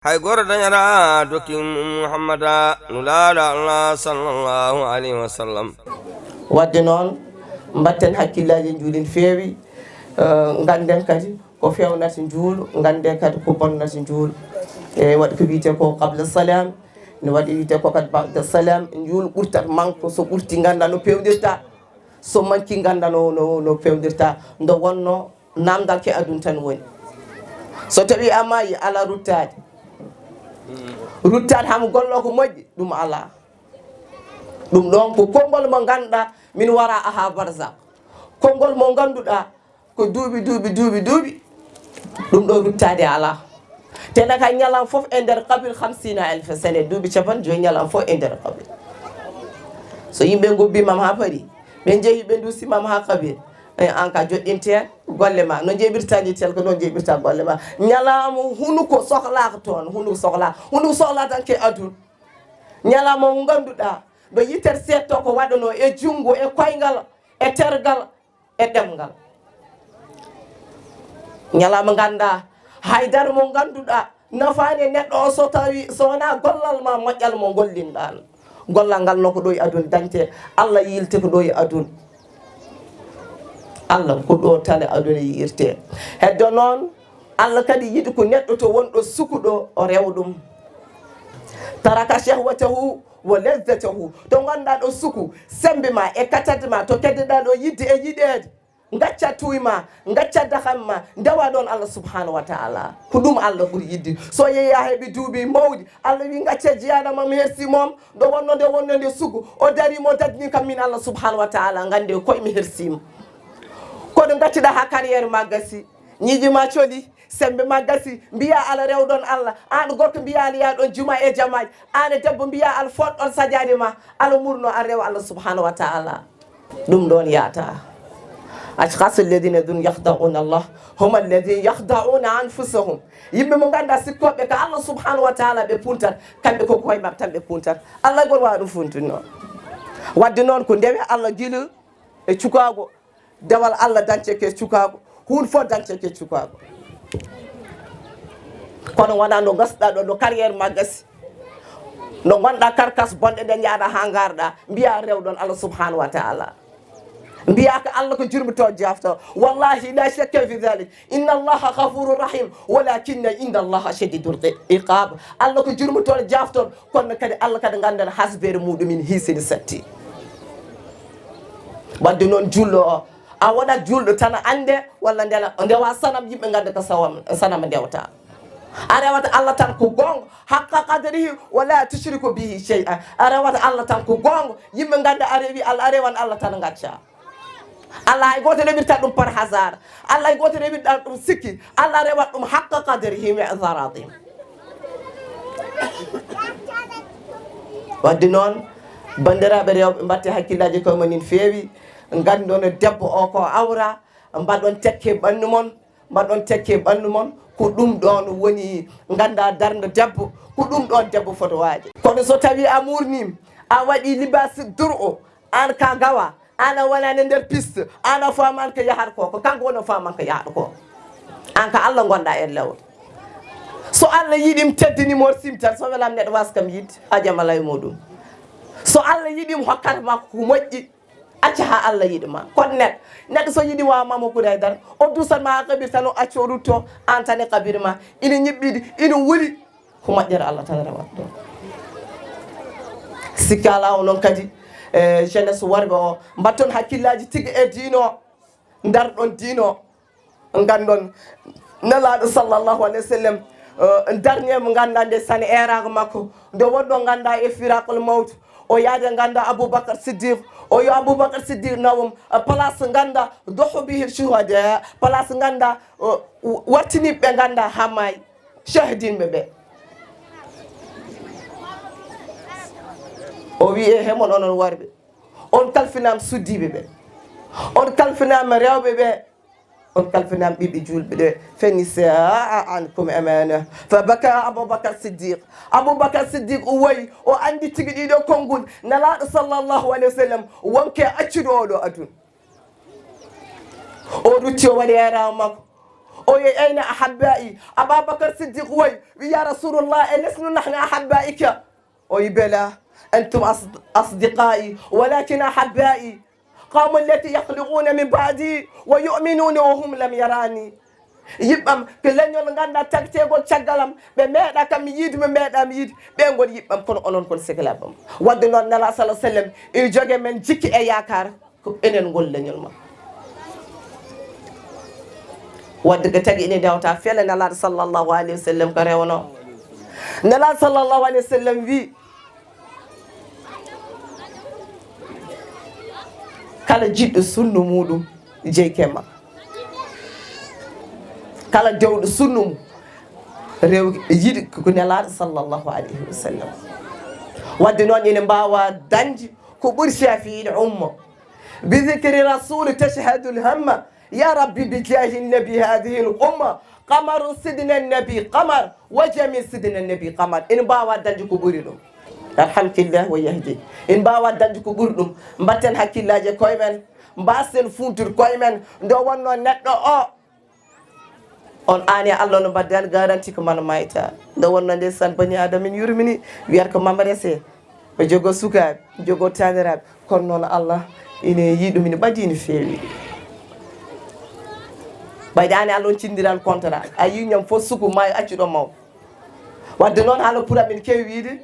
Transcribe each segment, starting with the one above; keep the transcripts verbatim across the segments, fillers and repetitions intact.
Hay goto dañata dokki Muhammada, nulaaɗo Allah sallallahu alayhi wa sallam. Wadde noon, mbatten hakkillaaji njuulin feewi, eh, ngannden kadi ko feewnata njuulu, ngannden kadi ko bonnata njuulu. E waɗi ko wiyetee ko qabla salam, ne waɗi wiyetee ko kadi ba'da salam. Njuulu ɓurtat manko so ɓurti ngannda no pewndirta, so manki ngannda no, no, no pewndirta. Nde wonno namdal ke aduna tan woni. So tawi a maayi, ala ruttaade. Ruttaade haa mo gollo ko moƴƴi, ɗum alaa. Ɗum ɗoon ko konngol mo ngannduɗaa min wara aha barzak. Konngol mo ngannduɗaa ko duuɓi, duuɓi, duuɓi, duuɓi. Ɗum ɗo ruttaade alaa. Te naka ñalan fof e nder qabil khamsina alf sene, duuɓi capanɗe joyi ñalan fof e nder qabil. So yimɓe ngobbi mam haa pari, ɓe njehi ɓe nduusi mam haa qabil, e an ka joɗɗinte golle ma. No njeɓirta ni tel ko noon njeɓirta golle ma. Ñalaama hunuko sohlaaka toon, hunuko sohlaa, hunuko sohlaa tan ke adun. Ñalaama mo ngannduɗaa ɗo yitere seetto ko waɗanoo e junngo, e koyngal, e tergal, e ɗemngal. Ñalaama nganndaa haydara mo ngannduɗaa nafaani e neɗɗo o so tawi so wonaa gollal ma moƴƴal mo ngollinɗaa. Gollal ngal no ko ɗo e aduna dañte, Allah yiilte ko ɗo e aduna. Allah ko ɗo tan e aduna yiirte. Heddo noon, Allah kadi yiɗi ko neɗɗo to wonɗo sukuɗo o rewa ɗum. Taraka shahwatahu wa lazzatahu. To ngonɗaa ɗo suku, sembe ma e katadde ma, to keddeɗaa ɗo yidde e yiɗeede, ngacca tuuy ma, ngacca daham ma, ndewa ɗoon Allah subhanahu wa ta'ala. Ko ɗum Allah ɓuri yiɗde. So yeeya heɓi duuɓi mawɗi, Allah wi ngacca jiyaana ma mi hersi mom, ɗo wonno nde wonno nde sugu, o dari mo dadni kam min Allah subhanahu wa ta'ala, ngannde koye mi hersiima. Kono ngacciɗa ha carrière ma gasi, ñiiƴi ma coli, sembe ma gasi, mbiya ala rewɗon Allah, an gorko mbiya ala yaɗon juma e jamaji, an debbo mbiya ala fotɗon sajaade ma, ala murno a rewa Allah subhanahu wa ta'ala. Ɗum ɗon yaata. Ashkhasu alladhina dun yakhda'una Allah, hum alladhina yakhda'una anfusahum. Yimɓe mo ngannduɗaa sikkoɓe ka Allah subhanahu wa ta'ala ɓe puntat, kamɓe ko koye maɓɓe tan ɓe puntat. Allah gol wawa ɗum funtude noon. Wadde noon ko ndewe Allah gila e cukaago, dewal Allah dañce ke cukaago, huun fof dañce ke cukaago. Kono wona no gasɗa ɗo, no carrière ma gasi. No ngonɗa karkas bonɗe ɗe njaaɗa ha ngarɗa, mbiya rewɗon Allah subhanahu wa ta'ala. Mbiya ko Allah ko jurmito jafto. Wallahi la shakka fi dhalik. Inna Allaha ghafurur rahim. Walakinna inna Allaha shadidul iqab. Allah ko jurmito jafto. Kono kadi Allah kadi nganndan hasbere muɗum in hisini satti. Wadde noon julɗo o, a wona julɗo tan annde walla ndela, ndewa sanam yimɓe ngannda ko sawam-, sanam ndewta. A rewata Allah tan ko goonga, haqqa qadrihi, wa la tushriku bihi shay'a. A rewata Allah tan ko goonga, yimɓe ngannda a rewi Allah, a rewan Allah tan ngacca. Allah hay gooto rewirta ɗum par hasard. Allah hay gooto rewirta ɗum sikki. Allah rewat ɗum haqqa qadrihi miqdar azim. Wadde noon, banndiraaɓe rewɓe, mbatte hakkillaaji koye mon in feewi. Nganndon debbo o ko awra, mbaɗon tekke ɓanndu mon. Mbaɗon tekke ɓanndu mon, ko ɗum ɗoon woni ngannda darnde debbo, ko ɗum ɗoon debbo foti waade. Kono so tawi a murniima, a waɗi libasi dur'o, aan ka gawa, aan a wonani e nder piste, aan a faamaani ko yahata ko, ko kanko woni o faamaani ko yahata ko. Aan ka Allah ngonɗa e lewre. So Allah yiɗi mi teddini mo simtal, so welaama neɗɗo waas kam yiɗde, a jamala e muɗum. So Allah yiɗi mi hokkata ma ko moƴƴi, acca haa Allah yiɗi ma. Kono neɗɗo, neɗɗo so yiɗi wawa ma mo ɓuri haydara. O duusan ma haa kabir tan o acca o rutto, aan tan e kabir ma. Ina ñiɓɓiɗi, ina wuli. Ko moƴƴere Allah tan rewata ɗum. Sikki alaa o noon kadi, e jeunesse worɓe o, mbatton hakkillaaji tigi e diino o. Ndarɗon diino o. Nganndon Nelaaɗo sallallahu alayhi wa sallam, eh, darnde mo ngannda nde sane eeraango makko, nde wonno ngannda e firaqul mawt, o yaade ngannda Aboubacar Siddiq, o yo Aboubacar Siddiq nawum, eh, place ngannda dohu bihi shuhada, place ngannda, eh, wartiniɓe ngannda haa maayi, shahidinɓe ɓe. O wi e hemon onon worɓe, on kalfinama suddiɓe ɓe, on kalfinama rewɓe ɓe, on kalfinama ɓiɓɓe julɓe ɓe. Fa nisa'u ankum amana. Fa baka Aboubacar Siddiq. Aboubacar Siddiq o woyi, o anndi tigi ɗiɗo konngol Nelaaɗo sallallahu alayhi wa sallam wonke accuɗo oɗo aduna. O rutti o waɗi eeraango makko. O wi: أين أحبائي؟ Ababakar Siddiq woy, wi: يا رسول الله، ألسنا نحن أحبائك؟ O wi: بلى، أنتم أصد-، أصدقائي، ولكن أحبائي قوم التي يخلقون من بعدي ويؤمنون وهم لم يراني. Yiɓɓam ko leñol nganndaa tagteegol caggal am, ɓe meeɗa kam yiide, ɓe meeɗa mi yiide, ɓe ngoni yiɓɓam kono onon kon sehilaɓam. Wadde noon Nelaaɗo sallallahu alayhi wa sallam ina jogii men jikki e yaakaar. Ko enen ngol leñol ma. Wadde ko tagi ene ndewta fele Nelaaɗo sallallahu alayhi wa sallam ko rewno. Nelaaɗo sallallahu alayhi wa sallam wi: kala jiɗɗo sunnu muɗum jeyke ma. Kala dewɗo sunnu mum rew yiɗi ko Nelaaɗo sallallahu alayhi wa sallam. Wadde noon ene mbaawa dañde ko ɓuri شافعي الأمة. بذكر رسول تشهد الهمة. يا ربي بجاه النبي هذه الأمة. قمر سيدنا النبي قمر، وجميل سيدنا النبي قمر. Ene mbaawa dañde ko ɓuri ɗum. يرحمك الله ويهديك. Ene mbaawa dañde ko ɓuri ɗum. Mbatten hakkillaaji e koye men. Mbaasen fuuntude koye men. Nde wonnoo neɗɗo o, on aan e Allah no mbaɗden garanti ko mana mayta. Nde wonnoo ndeysaan bani Aadama ene yurmini, wiyata ko mama rese. O jogoo sukaaɓe, jogoo taaniraaɓe. Kono noon Allah ene yiɗi ɗum, ene ɓadii, ene feewi. Ɓayde aan e Allah on cinndiran contrat. A yii ñam fof suku maayo accu ɗo mawɗo. Wadde noon haala pour amin keewi wiide,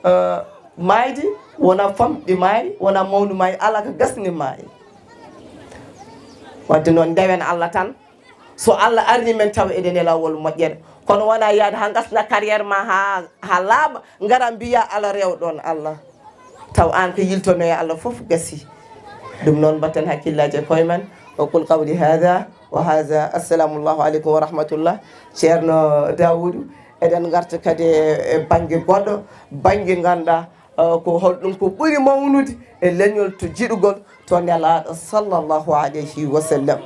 eh, maayde wona famɗi maayde, wona mawni maayde, alaa ko gasni maayde. Wadde noon ndewen Allah tan. So Allah arni men taw eɗen e laawol moƴƴere. Kono wona yaade haa ngasna carrière ma haa, haa laaɓa, ngara mbiya ala rewɗon Allah. Taw aan ko yiltono e Allah fof gasi. Ɗum noon mbatten hakkillaaji e koye men. O qul qawli hada wa hada. Assalamu allahu aleykum wa rahmatullah. Ceerno Daawudu, eɗen ngarta kadi e, e bannge goɗɗo, bannge ngannduɗaa, eh, ko holɗum ko ɓuri mawnude e leñol to jiɗugol to Nelaaɗo sallallahu alayhi wa sallam.